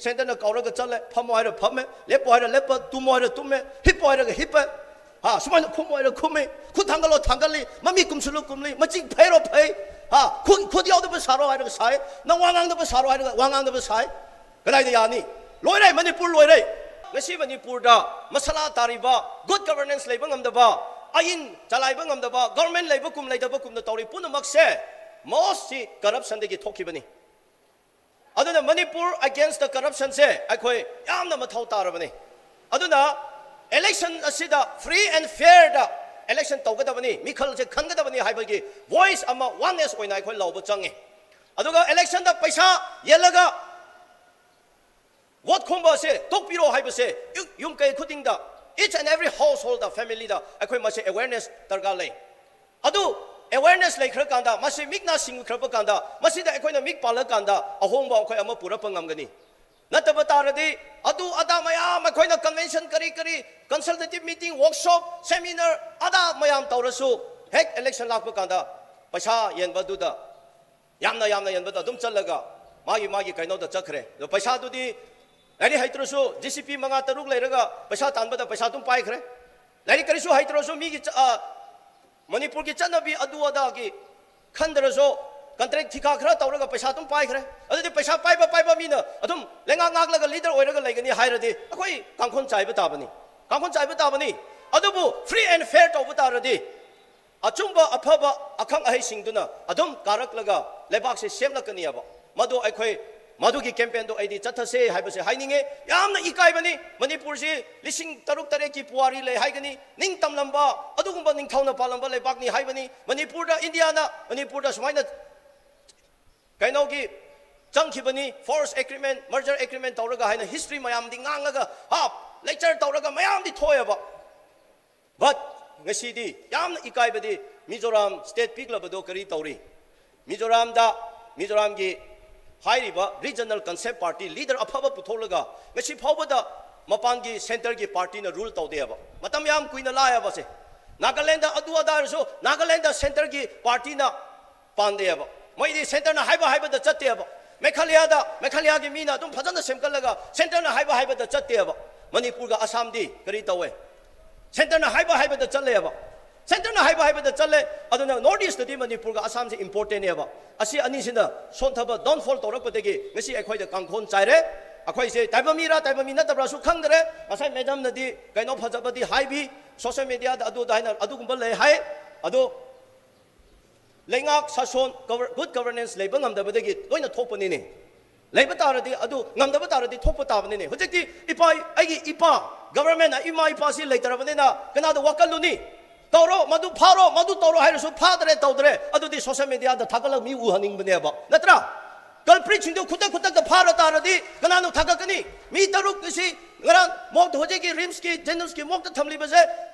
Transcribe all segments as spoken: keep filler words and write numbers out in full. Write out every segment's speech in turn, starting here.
ꯁꯦꯟꯇꯔꯅ ꯀꯧꯔꯒ ꯆꯠꯂꯦ, ꯐꯝꯃꯣ ꯍꯥꯏꯔ ꯐꯝꯃꯦ, ꯂꯦꯞꯄꯣ ꯍꯥꯏꯔ ꯂꯦꯞꯄ, ꯇꯨꯝꯃꯣ ꯍꯥꯏꯔ ꯇꯨꯝꯃꯦ, ꯍꯤꯞꯄꯣ ꯍꯥꯏꯔꯒ ꯍꯤꯞꯄꯦ꯫ ꯍꯥ, ꯁꯨꯃꯥꯏꯅ ꯈꯨꯝꯃꯣ ꯍꯥꯏꯔ ꯈꯨꯝꯃꯤ, ꯈꯨꯠ ꯊꯥꯡꯒꯠꯂꯣ ꯊꯥꯡꯒꯠꯂꯤ, ꯃꯃꯤ ꯀꯨꯝꯁꯤꯜꯂꯣ ꯀꯨꯝꯂꯤ, ꯃꯆꯤꯡ ꯐꯩꯔꯣ ꯐꯩ꯫ ꯍꯥ, ꯈꯨꯠ ꯈꯨꯠ ꯌꯥꯎꯗꯕ ꯁꯥꯔꯣ ꯍꯥꯏꯔꯒ ꯁꯥꯏ, ꯅꯪ ꯋꯥ ꯉꯥꯡꯗꯕ ꯁꯥꯔꯣ ꯍꯥꯏꯔꯒ ꯋꯥ ꯉꯥꯡꯗꯕ ꯁꯥꯏ꯫ ꯀꯗꯥꯏꯗ ꯌꯥꯅꯤ? ꯂꯣꯏꯔꯦ, ꯃꯅꯤꯄꯨꯔ ꯂꯣꯏꯔꯦ꯫ ꯉꯁꯤ ꯃꯅꯤꯄꯨꯔꯗ ꯃꯁꯥꯂꯥ ꯇꯥꯔꯤꯕ, ꯒꯨꯗ ꯒꯕꯔꯅꯦꯟꯁ ꯂꯩꯕ ꯉꯝꯗꯕ, ꯑꯏꯟ ꯆꯂꯥꯏꯕ ꯉꯝꯗꯕ, ꯒꯕꯔꯃꯦꯟ ꯂꯩꯕ ꯀꯨꯝ ꯂꯩꯇꯕ ꯀꯨꯝꯅ ꯇꯧꯔꯤ ꯄꯨꯝꯅꯃꯛꯁꯦ ꯃꯣꯁꯁꯤ ꯀꯔꯞꯁꯟꯗꯒꯤ ꯊꯣꯛꯈꯤꯕꯅꯤ꯫ ꯑꯗꯨꯅ ꯃꯅꯤꯄꯨꯔ ꯑꯦꯒꯦꯟꯁꯇ ꯀꯔꯞꯁꯟꯁꯦ ꯑꯩꯈꯣꯏ ꯌꯥꯝꯅ ꯃꯊꯧ ꯇꯥꯔꯕꯅꯤ꯫ ꯑꯗꯨꯅ ꯏꯂꯦꯛꯁꯟ ꯑꯁꯤꯗ ꯐ꯭ꯔꯤ ꯑꯦꯟ ꯐꯤꯌꯔꯗ ꯏꯂꯦꯛꯁꯟ ꯇꯧꯒꯗꯕꯅꯤ, ꯃꯤꯈꯜꯁꯦ ꯈꯟꯒꯗꯕꯅꯤ ꯍꯥꯏꯕꯒꯤ ꯚꯣꯏꯁ ꯑꯃ, ꯋꯥꯟꯅꯦꯁ ꯑꯣꯏꯅ ꯑꯩꯈꯣꯏ ꯂꯧꯕ ꯆꯪꯉꯤ꯫ ꯑꯗꯨꯒ ꯏꯂꯦꯛꯁꯟꯗ ꯄꯩꯁꯥ ꯌꯦꯜꯂꯒ ꯚꯣꯠ ꯈꯣꯝꯕ ꯑꯁꯦ ꯇꯣꯛꯄꯤꯔꯣ ꯍꯥꯏꯕꯁꯦ ꯌꯨ- ꯌꯨꯝ ꯀꯩ ꯈꯨꯗꯤꯡꯗ, each and every household, familyꯗ ꯑꯩꯈꯣꯏ ꯃꯁꯤ ꯑꯦꯋꯦꯔꯅꯦꯁ ꯗꯔꯀꯥꯔ ꯂꯩ꯫ ꯑꯗꯨ ꯑꯦꯋꯦꯔꯅꯦꯁ ꯂꯩꯈ꯭ꯔꯀꯥꯟꯗ, ꯃꯁꯤ ꯃꯤꯠ ꯅꯥ ꯁꯤꯡꯈ꯭ꯔꯕ ꯀꯥꯟꯗ, ꯃꯁꯤꯗ ꯑꯩꯈꯣꯏꯅ ꯃꯤꯠ ꯄꯥꯜꯂꯀꯥꯟꯗ ꯑꯍꯣꯡꯕ ꯑꯩꯈꯣꯏ ꯑꯃ ꯄꯨꯔꯛꯄ ꯉꯝꯒꯅꯤ꯫ ꯅꯠꯇꯕ ꯇꯥꯔꯗꯤ ꯑꯗꯨ ꯑꯗꯥ ꯃꯌꯥꯝ ꯑꯩꯈꯣꯏꯅ ꯀꯟꯚꯦꯟꯁꯟ ꯀꯔꯤ ꯀꯔꯤ, ꯀꯟꯁꯜꯇꯦꯇꯤꯚ ꯃꯤꯇꯤꯡ, ꯋꯥꯔꯛꯁꯣꯞ, ꯁꯦꯃꯤꯅꯥꯔ, ꯑꯗꯥ ꯃꯌꯥꯝ ꯇꯧꯔꯁꯨ ꯍꯦꯛ ꯏꯂꯦꯛꯁꯟ ꯂꯥꯛꯄ ꯀꯥꯟꯗ ꯄꯩꯁꯥ ꯌꯦꯟꯕꯗꯨꯗ ꯌꯥꯝꯅ ꯌꯥꯝꯅ ꯌꯦꯟꯕꯗ ꯑꯗꯨꯝ ꯆꯠꯂꯒ ꯃꯥꯒꯤ ꯃꯥꯒꯤ ꯀꯩꯅꯣꯗ ꯆꯠꯈ꯭ꯔꯦ꯫ ꯑꯗꯣ ꯄꯩꯁꯥꯗꯨꯗꯤ ꯂꯥꯏꯔꯤꯛ ꯍꯩꯇ꯭ꯔꯁꯨ ꯖꯤ ꯁꯤ ꯄꯤ ꯃꯉꯥ ꯇꯔꯨꯛ ꯂꯩꯔꯒ ꯄꯩꯁꯥ ꯇꯥꯟꯕꯗ ꯄꯩꯁꯥ ꯑꯗꯨꯝ ꯄꯥꯏꯈ꯭ꯔꯦ꯫ ꯂꯥꯏꯔꯤꯛ ꯀꯔꯤꯁꯨ ꯍꯩꯇ꯭ꯔꯁꯨ ꯃꯤꯒꯤ ꯆ- ꯑ, ꯃꯅꯤꯄꯨꯔꯒꯤ ꯆꯠꯅꯕꯤ ꯑꯗꯨ ꯑꯗꯥꯒꯤ ꯈꯟꯗ꯭ꯔꯁꯨ ꯀꯟꯇ꯭ꯔꯦꯛ ꯊꯤꯀꯥ ꯈꯔ ꯇꯧꯔꯒ ꯄꯩꯁꯥ ꯑꯗꯨꯝ ꯄꯥꯏꯈ꯭ꯔꯦ꯫ ꯑꯗꯨꯗꯤ ꯄꯩꯁꯥ ꯄꯥꯏꯕ ꯄꯥꯏꯕ ꯃꯤꯅ ꯑꯗꯨꯝ ꯂꯩꯉꯥꯛ ꯉꯥꯛꯂꯒ ꯂꯤꯗꯔ ꯑꯣꯏꯔꯒ ꯂꯩꯒꯅꯤ ꯍꯥꯏꯔꯗꯤ ꯑꯩꯈꯣꯏ ꯀꯥꯡꯈꯣꯟ ꯆꯥꯏꯕ ꯇꯥꯕꯅꯤ, ꯀꯥꯡꯈꯣꯟ ꯆꯥꯏꯕ ꯇꯥꯕꯅꯤ꯫ ꯑꯗꯨꯕꯨ ꯐ꯭ꯔꯤ ꯑꯦꯟ ꯐꯤꯌꯔ ꯇꯧꯕ ꯇꯥꯔꯗꯤ ꯑꯆꯨꯝꯕ ꯑꯐꯕ ꯑꯈꯪ ꯑꯍꯩꯁꯤꯡꯗꯨꯅ ꯑꯗꯨꯝ ꯀꯥꯔꯛꯂꯒ ꯂꯩꯕꯥꯛꯁꯦ ꯁꯦꯝꯂꯛꯀꯅꯤꯕ꯫ ꯃꯗꯨ ꯑꯩꯈꯣꯏ ꯃꯗꯨꯒꯤ ꯀꯦꯝꯄꯦꯟꯗꯣ ꯑꯩꯗꯤ ꯆꯠꯊꯁꯦ ꯍꯥꯏꯕꯁꯦ ꯍꯥꯏꯅꯤꯡꯉꯦ꯫ ꯌꯥꯝꯅ ꯏꯀꯥꯏꯕꯅꯤ꯫ ꯃꯅꯤꯄꯨꯔꯁꯤ ꯂꯤꯁꯤꯡ ꯇꯔꯨꯛ ꯇꯔꯦꯠꯀꯤ ꯄꯨꯋꯥꯔꯤ ꯂꯩ ꯍꯥꯏꯒꯅꯤ, ꯅꯤꯡ ꯇꯝꯂꯝꯕ ꯑꯗꯨꯒꯨꯝꯕ ꯅꯤꯡꯊꯧꯅ ꯄꯥꯜꯂꯝꯕ ꯂꯩꯕꯥꯛꯅꯤ ꯍꯥꯏꯕꯅꯤ꯫ ꯃꯅꯤꯄꯨꯔꯗ, ꯏꯟꯗꯤꯌꯥꯅ ꯃꯅꯤꯄꯨꯔꯗ ꯁꯨꯃꯥꯏꯅ ꯀꯩꯅꯣꯒꯤ ꯆꯪꯈꯤꯕꯅꯤ, ꯐꯣꯔꯁ ꯑꯦꯒ꯭ꯔꯤꯃꯦꯟ, ꯃꯔꯖꯔ ꯑꯦꯒ꯭ꯔꯤꯃꯦꯟ ꯇꯧꯔꯒ ꯍꯥꯏꯅ ꯍꯤꯁꯇ꯭ꯔꯤ ꯃꯌꯥꯝꯗꯤ ꯉꯥꯡꯂꯒ, ꯍꯥ, ꯂꯦꯛꯆꯔ ꯇꯧꯔꯒ ꯃꯌꯥꯝꯗꯤ ꯊꯣꯛꯑꯦꯕ꯫ ꯕꯠ ꯉꯁꯤꯗꯤ ꯌꯥꯝꯅ ꯏꯀꯥꯏꯕꯗꯤ ꯃꯤꯖꯣꯔꯥꯝ ꯁ꯭ꯇꯦꯠ ꯄꯤꯛꯂꯕꯗꯣ ꯀꯔꯤ ꯇꯧꯔꯤ? ꯃꯤꯖꯣꯔꯥꯝꯗ, ꯃꯤꯖꯣꯔꯥꯝꯒꯤ ꯍꯥꯏꯔꯤꯕ ꯔꯤꯖꯅꯦꯜ ꯀꯟꯁꯦꯞ ꯄꯥꯔꯇꯤ ꯂꯤꯗꯔ ꯑꯐꯕ ꯄꯨꯊꯣꯛꯂꯒ ꯉꯁꯤ ꯐꯥꯎꯕꯗ ꯃꯄꯥꯟꯒꯤ ꯁꯦꯟꯇꯔꯒꯤ ꯄꯥꯔꯇꯤꯅ ꯔꯨꯜ ꯇꯧꯗꯦꯕ꯫ ꯃꯇꯝ ꯌꯥꯝ ꯀꯨꯏꯅ ꯂꯥꯛꯑꯦꯕꯁꯦ꯫ ꯅꯥꯒꯥꯂꯦꯟꯗ ꯑꯗꯨ ꯑꯗꯥ ꯑꯣꯏꯔꯁꯨ ꯅꯥꯒꯥꯂꯦꯟꯗ ꯁꯦꯟꯇꯔꯒꯤ ꯄꯥꯔꯇꯤꯅ ꯄꯥꯟꯗꯦꯕ꯫ ꯃꯣꯏꯗꯤ ꯁꯦꯟꯇꯔꯅ ꯍꯥꯏꯕ ꯍꯥꯏꯕꯗ ꯆꯠꯇꯦꯕ꯫ ꯃꯦꯘꯥꯂꯌꯥꯗ, ꯃꯦꯘꯥꯂꯌꯥꯒꯤ ꯃꯤꯅ ꯑꯗꯨꯝ ꯐꯖꯅ ꯁꯦꯝꯒꯠꯂꯒ ꯁꯦꯟꯇꯔꯅ ꯍꯥꯏꯕ ꯍꯥꯏꯕꯗ ꯆꯠꯇꯦꯕ꯫ ꯃꯅꯤꯄꯨꯔꯒ ꯑꯁꯥꯝꯗꯤ ꯀꯔꯤ ꯇꯧꯋꯦ? ꯁꯦꯟꯇꯔꯅ ꯍꯥꯏꯕ ꯍꯥꯏꯕꯗ ꯆꯠꯂꯦꯕ꯫ ꯁꯦꯟꯇꯔꯅ ꯍꯥꯏꯕ ꯍꯥꯏꯕꯗ ꯆꯠꯂꯦ꯫ ꯑꯗꯨꯅ ꯅꯣꯔꯠ ꯏꯁꯇꯗꯤ ꯃꯅꯤꯄꯨꯔꯒ ꯑꯁꯥꯝꯁꯦ ꯏꯝꯄꯣꯔꯇꯦꯟꯅꯦꯕ꯫ ꯑꯁꯤ ꯑꯅꯤꯁꯤꯅ ꯁꯣꯟꯊꯕ, ꯗꯥꯎꯟꯐꯣꯜ ꯇꯧꯔꯛꯄꯗꯒꯤ ꯉꯁꯤ ꯑꯩꯈꯣꯏꯗ ꯀꯥꯡꯈꯣꯟ ꯆꯥꯏꯔꯦ꯫ ꯑꯩꯈꯣꯏꯁꯦ ꯇꯥꯏꯕꯪ ꯃꯤꯔꯥ ꯇꯥꯏꯕꯪ ꯃꯤ ꯅꯠꯇꯕ꯭ꯔꯥꯁꯨ ꯈꯪꯗ꯭ꯔꯦ꯫ ꯉꯁꯥꯏ ꯃꯦꯗꯝꯅꯗꯤ ꯀꯩꯅꯣ ꯐꯖꯕꯗꯤ ꯍꯥꯏꯕꯤ, ꯁꯣꯁꯤꯌꯦꯜ ꯃꯦꯗꯤꯌꯥꯗ ꯑꯗꯨꯗ ꯍꯥꯏꯅ ꯑꯗꯨꯒꯨꯝꯕ ꯂꯩ ꯍꯥꯏ꯫ ꯑꯗꯣ ꯂꯩꯉꯥꯛ ꯁꯥꯁꯣꯟ, ꯒꯕꯔ-, ꯒꯨꯗ ꯒꯕꯔꯅꯦꯟꯁ ꯂꯩꯕ ꯉꯝꯗꯕꯗꯒꯤ ꯂꯣꯏꯅ ꯊꯣꯛꯄꯅꯤꯅꯦ꯫ ꯂꯩꯕ ꯇꯥꯔꯗꯤ, ꯑꯗꯨ ꯉꯝꯗꯕ ꯇꯥꯔꯗꯤ ꯊꯣꯛꯄ ꯇꯥꯕꯅꯤꯅꯦ꯫ ꯍꯧꯖꯤꯛꯇꯤ ꯏꯄꯥ, ꯑꯩꯒꯤ ꯏꯄꯥ, ꯒꯕꯔꯃꯦꯟꯅ ꯏꯃꯥ ꯏꯄꯥꯁꯤ ꯂꯩꯇ꯭ꯔꯕꯅꯤꯅ ꯀꯅꯥꯗ ꯋꯥꯀꯠꯂꯨꯅꯤ? "ꯇꯧꯔꯣ, ꯃꯗꯨ ꯐꯥꯔꯣ, ꯃꯗꯨ ꯇꯧꯔꯣ" ꯍꯥꯏꯔꯁꯨ ꯐꯥꯗ꯭ꯔꯦ, ꯇꯧꯗ꯭ꯔꯦ꯫ ꯑꯗꯨꯗꯤ ꯁꯣꯁꯤꯌꯦꯜ ꯃꯦꯗꯤꯌꯥꯗ ꯊꯥꯒꯠꯂꯒ ꯃꯤ ꯎꯍꯟꯅꯤꯡꯕꯅꯦꯕ, ꯅꯠꯇ꯭ꯔꯥ? ꯀꯜꯄ꯭ꯔꯤꯠꯁꯤꯡꯗꯨ ꯈꯨꯗꯛ ꯈꯨꯗꯛꯇ ꯐꯥꯔ ꯇꯥꯔꯗꯤ ꯀꯅꯥꯅ ꯊꯥꯒꯠꯀꯅꯤ? ꯃꯤ ꯇꯔꯨꯛ ꯑꯁꯤ ꯉꯔꯥꯡ ꯃꯣꯛ, ꯍꯧꯖꯤꯛꯀꯤ ꯔꯤꯝꯁꯀꯤ, ꯖꯦꯅꯤꯝꯁꯀꯤ ꯃꯣꯛꯇ ꯊꯝꯂꯤꯕꯁꯦ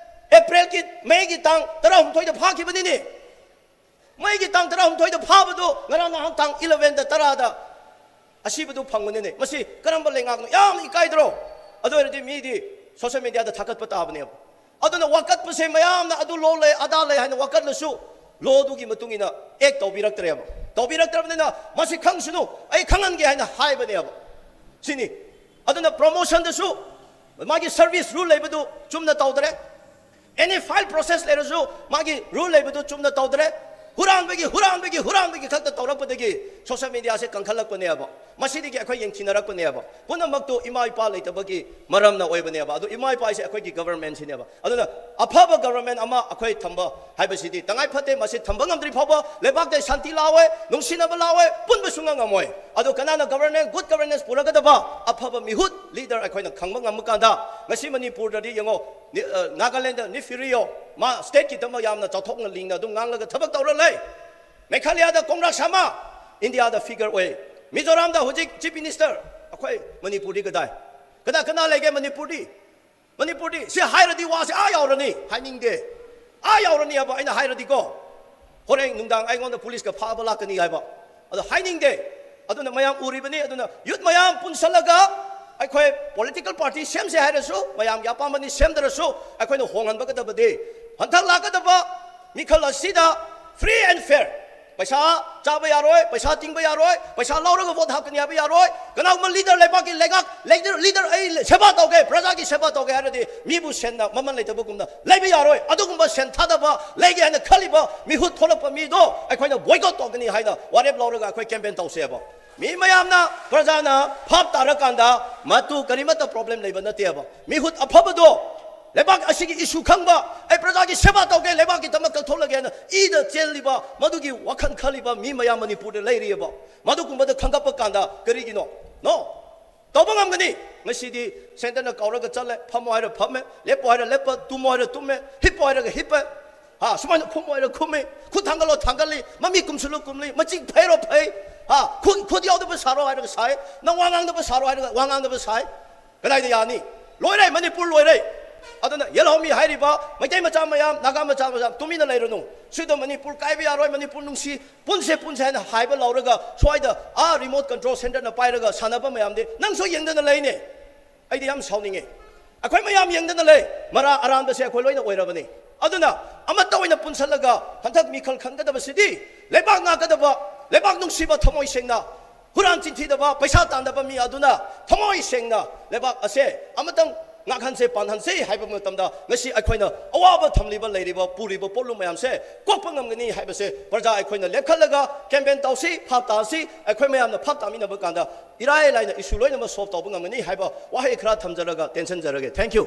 ꯑꯦꯄ꯭ꯔꯤꯜꯒꯤ, ꯃꯦꯒꯤ ꯇꯥꯡ ꯇꯔꯥꯍꯨꯝꯗꯣꯏꯗ ꯐꯥꯈꯤꯕꯅꯤꯅꯦ꯫ ꯃꯦꯒꯤ ꯇꯥꯡ ꯇꯔꯥꯍꯨꯝꯗꯣꯏꯗ ꯐꯥꯕꯗꯨ ꯉꯔꯥꯡ ꯅꯍꯥꯟ ꯇꯥꯡ ꯏꯂꯚꯦꯟꯗ, ꯇꯔꯥꯗ ꯑꯁꯤꯕꯗꯨ ꯐꯪꯕꯅꯤꯅꯦ꯫ ꯃꯁꯤ ꯀꯔꯝꯕ ꯂꯩꯉꯥꯛꯅꯣ? ꯌꯥꯝ ꯏꯀꯥꯏꯗ꯭ꯔꯣ? ꯑꯗꯨ ꯑꯣꯏꯔꯗꯤ ꯃꯤꯗꯤ ꯁꯣꯁꯤꯌꯦꯜ ꯃꯦꯗꯤꯌꯥꯗ ꯊꯥꯒꯠꯄ ꯇꯥꯕꯅꯦꯕ꯫ ꯑꯗꯨꯅ ꯋꯥꯀꯠꯄꯁꯦ ꯃꯌꯥꯝꯅ ꯑꯗꯨ ꯂꯣ ꯂꯩ, ꯑꯗꯥ ꯂꯩ ꯍꯥꯏꯅ ꯋꯥꯀꯠꯂꯁꯨ, ꯂꯣꯗꯨꯒꯤ ꯃꯇꯨꯡ ꯏꯟꯅ ꯑꯦꯛ ꯇꯧꯕꯤꯔꯛꯇ꯭ꯔꯦꯕ꯫ ꯇꯧꯕꯤꯔꯛꯇ꯭ꯔꯕꯅꯤꯅ ꯃꯁꯤ ꯈꯪꯁꯅꯨ, ꯑꯩ ꯈꯪꯍꯟꯒꯦ ꯍꯥꯏꯅ ꯍꯥꯏꯕꯅꯦꯕ꯫ ꯁꯤꯅꯤ꯫ ꯑꯗꯨꯅ ꯄ꯭ꯔꯣꯃꯣꯁꯟꯗꯁꯨ ꯃꯥꯒꯤ ꯁꯔꯚꯤꯁ ꯔꯨꯜ ꯂꯩꯕꯗꯨ ꯆꯨꯝꯅ ꯇꯧꯗ꯭ꯔꯦ꯫ ꯑꯦꯅꯤ ꯐꯥꯏꯜ ꯄ꯭ꯔꯣꯁꯦꯁ ꯂꯩꯔꯁꯨ ꯃꯥꯒꯤ ꯔꯨꯜ ꯂꯩꯕꯗꯨ ꯆꯨꯝꯅ ꯇꯧꯗ꯭ꯔꯦ꯫ ꯍꯨꯔꯥꯟꯕꯒꯤ, ꯍꯨꯔꯥꯟꯕꯒꯤ, ꯍꯨꯔꯥꯟꯕꯒꯤ ꯈꯛꯇ ꯇꯧꯔꯛꯄꯗꯒꯤ ꯁꯣꯁꯤꯌꯦꯜ ꯃꯦꯗꯤꯌꯥꯁꯦ ꯀꯟꯈꯠꯂꯛꯄꯅꯦꯕ꯫ ꯃꯁꯤꯗꯒꯤ ꯑꯩꯈꯣꯏ ꯌꯦꯡꯊꯤꯅꯔꯛꯄꯅꯦꯕ꯫ ꯄꯨꯝꯅꯃꯛꯇꯨ ꯏꯃꯥ ꯏꯄꯥ ꯂꯩꯇꯕꯒꯤ ꯃꯔꯝꯅ ꯑꯣꯏꯕꯅꯦꯕ꯫ ꯑꯗꯨ ꯏꯃꯥ ꯏꯄꯥ ꯍꯥꯏꯁꯦ ꯑꯩꯈꯣꯏꯒꯤ ꯒꯕꯔꯃꯦꯟꯁꯤꯅꯦꯕ꯫ ꯑꯗꯨꯅ ꯑꯐꯕ ꯒꯕꯔꯃꯦꯟ ꯑꯃ ꯑꯩꯈꯣꯏ ꯊꯝꯕ ꯍꯥꯏꯕꯁꯤꯗꯤ ꯇꯉꯥꯏ ꯐꯠꯇꯦ꯫ ꯃꯁꯤ ꯊꯝꯕ ꯉꯝꯗ꯭ꯔꯤ ꯐꯥꯎꯕ ꯂꯩꯕꯥꯛꯇ ꯁꯥꯟꯇꯤ ꯂꯥꯛꯑꯣꯏ, ꯅꯨꯡꯁꯤꯅꯕ ꯂꯥꯛꯑꯣꯏ, ꯄꯨꯟꯕ ꯁꯨꯡꯉꯝ ꯉꯝꯃꯣꯏ꯫ ꯑꯗꯣ ꯀꯅꯥꯅ ꯒꯕꯔꯅꯦꯟꯁ, ꯒꯨꯗ ꯒꯕꯔꯅꯦꯟꯁ ꯄꯨꯔꯛꯀꯗꯕ ꯑꯐꯕ ꯃꯤꯍꯨꯠ, ꯂꯤꯗꯔ ꯑꯩꯈꯣꯏꯅ ꯈꯪꯕ ꯉꯝꯕ ꯀꯥꯟꯗ ꯉꯁꯤ ꯃꯅꯤꯄꯨꯔꯗꯗꯤ ꯌꯦꯡꯉꯣ, ꯅꯤ-, ꯑ, ꯅꯥꯒꯥꯂꯦꯟꯗ ꯅꯤꯐꯤꯔꯤꯌꯣ, ꯃꯥ ꯁ꯭ꯇꯦꯠꯀꯤꯗꯃꯛ ꯌꯥꯝꯅ ꯆꯥꯎꯊꯣꯛꯅ ꯂꯤꯡꯅ ꯑꯗꯨꯝ ꯉꯥꯡꯂꯒ ꯊꯕꯛ ꯇꯧꯔ ꯂꯩ꯫ ꯃꯦꯘꯥꯂꯌꯥꯗ ꯀꯣꯡꯔꯥꯛ ꯁꯥꯃꯥ ꯏꯟꯗꯤꯌꯥꯗ ꯐꯤꯒꯔ ꯑꯣꯏ꯫ ꯃꯤꯖꯣꯔꯥꯝꯗ ꯍꯧꯖꯤꯛ ꯆꯤꯐ ꯃꯤꯅꯤꯁꯇꯔ, ꯑꯩꯈꯣꯏ ꯃꯅꯤꯄꯨꯔꯗꯤ ꯀꯗꯥꯏ? ꯀꯅꯥ ꯀꯅꯥ ꯂꯩꯒꯦ ꯃꯅꯤꯄꯨꯔꯗꯤ? ꯃꯅꯤꯄꯨꯔꯗꯤ ꯁꯤ ꯍꯥꯏꯔꯗꯤ ꯋꯥꯁꯦ ꯑꯥ ꯌꯥꯎꯔꯅꯤ, ꯍꯥꯏꯅꯤꯡꯗꯦ꯫ ꯑꯥ ꯌꯥꯎꯔꯅꯤ ꯍꯥꯏꯕ ꯑꯩꯅ ꯍꯥꯏꯔꯗꯤꯀꯣ꯫ ꯍꯣꯔꯦꯟ ꯅꯨꯡꯗꯥꯡ ꯑꯩꯉꯣꯟꯗ ꯄꯨꯂꯤꯁꯀ ꯐꯥꯕ ꯂꯥꯛꯀꯅꯤ ꯍꯥꯏꯕ꯫ ꯑꯗꯣ ꯍꯥꯏꯅꯤꯡꯗꯦ꯫ ꯑꯗꯨꯅ ꯃꯌꯥꯝ ꯎꯔꯤꯕꯅꯤ꯫ ꯑꯗꯨꯅ ꯌꯨꯠ ꯃꯌꯥꯝ ꯄꯨꯟꯁꯜꯂꯒ ꯑꯩꯈꯣꯏ ꯄꯣꯂꯤꯇꯤꯀꯦꯜ ꯄꯥꯔꯇꯤ ꯁꯦꯝꯁꯦ ꯍꯥꯏꯔꯁꯨ, ꯃꯌꯥꯝꯒꯤ ꯑꯄꯥꯝꯕꯅꯤ, ꯁꯦꯝꯗ꯭ꯔꯁꯨ ꯑꯩꯈꯣꯏꯅ ꯍꯣꯡꯍꯟꯕꯒꯗꯕꯗꯤ ꯍꯟꯗꯛ ꯂꯥꯛꯀꯗꯕ ꯃꯤꯈꯜ ꯑꯁꯤꯗ free and fair ꯄꯩꯁꯥ ꯆꯥꯕ ꯌꯥꯔꯣꯏ, ꯄꯩꯁꯥ ꯇꯤꯡꯕ ꯌꯥꯔꯣꯏ, ꯄꯩꯁꯥ ꯂꯧꯔꯒ ꯚꯣꯠ ꯍꯥꯞꯀꯅꯤ ꯍꯥꯏꯕ ꯌꯥꯔꯣꯏ꯫ ꯀꯅꯥꯒꯨꯝꯕ ꯂꯤꯗꯔ, ꯂꯩꯕꯥꯛꯀꯤ ꯂꯩꯉꯥꯛ ꯂꯤꯗꯔ, ꯂꯤꯗꯔ ꯑꯩ ꯁꯦꯕꯥ ꯇꯧꯒꯦ, ꯄ꯭ꯔꯖꯥꯒꯤ ꯁꯦꯕꯥ ꯇꯧꯒꯦ ꯍꯥꯏꯔꯗꯤ ꯃꯤꯕꯨ ꯁꯦꯟꯅ ꯃꯃꯜ ꯂꯩꯇꯕꯒꯨꯝꯅ ꯂꯩꯕ ꯌꯥꯔꯣꯏ꯫ ꯑꯗꯨꯒꯨꯝꯕ ꯁꯦꯟ ꯊꯥꯗꯕ ꯂꯩꯒꯦ ꯍꯥꯏꯅ ꯈꯜꯂꯤꯕ ꯃꯤꯍꯨꯠ ꯊꯣꯛꯂꯛꯄ ꯃꯤꯗꯣ ꯑꯩꯈꯣꯏꯅ ꯕꯣꯏꯀꯣꯠ ꯇꯧꯒꯅꯤ ꯍꯥꯏꯅ ꯋꯥꯔꯦꯞ ꯂꯧꯔꯒ ꯑꯩꯈꯣꯏ ꯀꯦꯝꯄꯦꯟ ꯇꯧꯁꯦꯕ꯫ ꯃꯤ ꯃꯌꯥꯝꯅ, ꯄ꯭ꯔꯖꯥꯅ ꯚꯥꯞ ꯇꯥꯔꯀꯥꯟꯗ ꯃꯗꯨ ꯀꯔꯤꯃꯠꯇ ꯄ꯭ꯔꯣꯕ꯭ꯂꯦꯝ ꯂꯩꯕ ꯅꯠꯇꯦꯕ꯫ ꯃꯤꯍꯨꯠ ꯑꯐꯕꯗꯣ, ꯂꯩꯕꯥꯛ ꯑꯁꯤꯒꯤ ꯏꯁꯨ ꯈꯪꯕ, ꯑꯩ ꯄ꯭ꯔꯖꯥꯒꯤ ꯁꯦꯕꯥ ꯇꯧꯒꯦ, ꯂꯩꯕꯥꯛꯀꯤꯗꯃꯛ ꯀꯠꯊꯣꯛꯂꯒꯦꯅ ꯏꯗ ꯆꯦꯜꯂꯤꯕ ꯃꯗꯨꯒꯤ ꯋꯥꯈꯜ ꯈꯜꯂꯤꯕ ꯃꯤ ꯃꯌꯥꯝ ꯃꯅꯤꯄꯨꯔꯗ ꯂꯩꯔꯤꯑꯕ꯫ ꯃꯗꯨꯒꯨꯝꯕꯗ ꯈꯟꯒꯠꯄ ꯀꯥꯟꯗ ꯀꯔꯤꯒꯤꯅꯣ? ꯅꯣ꯫ ꯇꯧꯕ ꯉꯝꯒꯅꯤ꯫ ꯉꯁꯤꯗꯤ ꯁꯦꯟꯇꯔꯅ ꯀꯧꯔꯒ ꯆꯠꯂꯦ, ꯐꯝꯃꯣ ꯍꯥꯏꯔ ꯐꯝꯃꯦ, ꯂꯦꯞꯄꯣ ꯍꯥꯏꯔ ꯂꯦꯞꯄ, ꯇꯨꯝꯃꯣ ꯍꯥꯏꯔ ꯇꯨꯝꯃꯦ, ꯍꯤꯞꯄꯣ ꯍꯥꯏꯔꯒ ꯍꯤꯞꯄꯦ꯫ ꯍꯥ, ꯁꯨꯃꯥꯏꯅ ꯈꯨꯝꯃꯣ ꯍꯥꯏꯔ ꯈꯨꯝꯃꯤ, ꯈꯨꯠ ꯊꯥꯡꯒꯠꯂꯣ ꯊꯥꯡꯒꯠꯂꯤ, ꯃꯃꯤꯠ ꯀꯨꯝꯁꯤꯜꯂꯣ ꯀꯨꯝꯂꯤ, ꯃꯆꯤꯡ ꯐꯩꯔꯣ ꯐꯩ꯫ ꯍꯥ, ꯈꯨꯠ, ꯈꯨꯠ ꯌꯥꯎꯗꯕ ꯁꯥꯔꯣ ꯍꯥꯏꯔꯒ ꯁꯥꯏ, ꯅꯪ ꯋꯥ ꯉꯥꯡꯗꯕ ꯁꯥꯔꯣ ꯍꯥꯏꯔꯒ ꯋꯥ ꯉꯥꯡꯗꯕ ꯁꯥꯏ꯫ ꯀꯗꯥꯏꯗ ꯌꯥꯅꯤ? ꯂꯣꯏꯔꯦ, ꯃꯅꯤꯄꯨꯔ ꯂꯣꯏꯔꯦ꯫ ꯑꯗꯨꯅ ꯌꯦꯜꯍꯧꯃꯤ ꯍꯥꯏꯔꯤꯕ ꯃꯩꯇꯩ ꯃꯆꯥ ꯃꯌꯥꯝ, ꯅꯥꯒꯥ ꯃꯆꯥ ꯃꯌꯥꯝ, ꯇꯨꯃꯤꯟꯅ ꯂꯩꯔꯨꯅꯨ꯫ ꯁꯤꯗ ꯃꯅꯤꯄꯨꯔ ꯀꯥꯏꯕ ꯌꯥꯔꯣꯏ, ꯃꯅꯤꯄꯨꯔ ꯅꯨꯡꯁꯤ, ꯄꯨꯟꯁꯦ ꯄꯨꯟꯁꯦ ꯍꯥꯏꯅ ꯍꯥꯏꯕ ꯂꯧꯔꯒ ꯁ꯭ꯋꯥꯏꯗ ꯑꯥ remote control centreꯅ ꯄꯥꯏꯔꯒ ꯁꯥꯟꯅꯕ ꯃꯌꯥꯝꯗꯤ ꯅꯪꯁꯨ ꯌꯦꯡꯗꯅ ꯂꯩꯅꯦ꯫ ꯑꯩꯗꯤ ꯌꯥꯝ ꯁꯥꯎꯅꯤꯡꯉꯦ꯫ ꯑꯩꯈꯣꯏ ꯃꯌꯥꯝ ꯌꯦꯡꯗꯅ ꯂꯩ꯫ ꯃꯔꯥ ꯑꯔꯥꯟꯕꯁꯦ ꯑꯩꯈꯣꯏ ꯂꯣꯏꯅ ꯑꯣꯏꯔꯕꯅꯤ꯫ ꯑꯗꯨꯅ ꯑꯃꯠꯇ ꯑꯣꯏꯅ ꯄꯨꯟꯁꯜꯂꯒ ꯍꯟꯗꯛ ꯃꯤꯈꯜ ꯈꯟꯒꯗꯕꯁꯤꯗꯤ ꯂꯩꯕꯥꯛ ꯉꯥꯛꯀꯗꯕ, ꯂꯩꯕꯥꯛ ꯅꯨꯡꯁꯤꯕ, ꯊꯃꯣꯏ ꯁꯦꯡꯅ ꯍꯨꯔꯥꯟ ꯆꯤꯟꯊꯤꯗꯕ, ꯄꯩꯁꯥ ꯇꯥꯟꯗꯕ ꯃꯤ ꯑꯗꯨꯅ ꯊꯃꯣꯏ ꯁꯦꯡꯅ ꯂꯩꯕꯥꯛ ꯑꯁꯦ ꯑꯃꯇꯪ ꯉꯥꯛꯍꯟꯁꯦ, ꯄꯥꯟꯍꯟꯁꯦ ꯍꯥꯏꯕ ꯃꯇꯝꯗ ꯉꯁꯤ ꯑꯩꯈꯣꯏꯅ ꯑꯋꯥꯕ ꯊꯝꯂꯤꯕ, ꯂꯩꯔꯤꯕ, ꯄꯨꯔꯤꯕ ꯄꯣꯠꯂꯨꯝ ꯃꯌꯥꯝꯁꯦ ꯀꯣꯛꯄ ꯉꯝꯒꯅꯤ ꯍꯥꯏꯕꯁꯦ ꯄ꯭ꯔꯖꯥ ꯑꯩꯈꯣꯏꯅ ꯂꯦꯞꯈꯠꯂꯒ ꯀꯦꯝꯄꯦꯟ ꯇꯧꯁꯤ, ꯚꯥꯞ ꯇꯥꯁꯤ꯫ ꯑꯩꯈꯣꯏ ꯃꯌꯥꯝꯅ ꯚꯥꯞ ꯇꯥꯃꯤꯟꯅꯕ ꯀꯥꯟꯗ ꯏꯔꯥꯏ ꯂꯥꯏꯅ ꯏꯁꯨ ꯂꯣꯏꯅꯃꯛ ꯁꯣꯜꯕ ꯇꯧꯕ ꯉꯝꯒꯅꯤ ꯍꯥꯏꯕ ꯋꯥꯍꯩ ꯈꯔ ꯊꯝꯖꯔꯒ ꯇꯦꯟꯁꯤꯟꯖꯔꯒꯦ꯫ Thank you꯫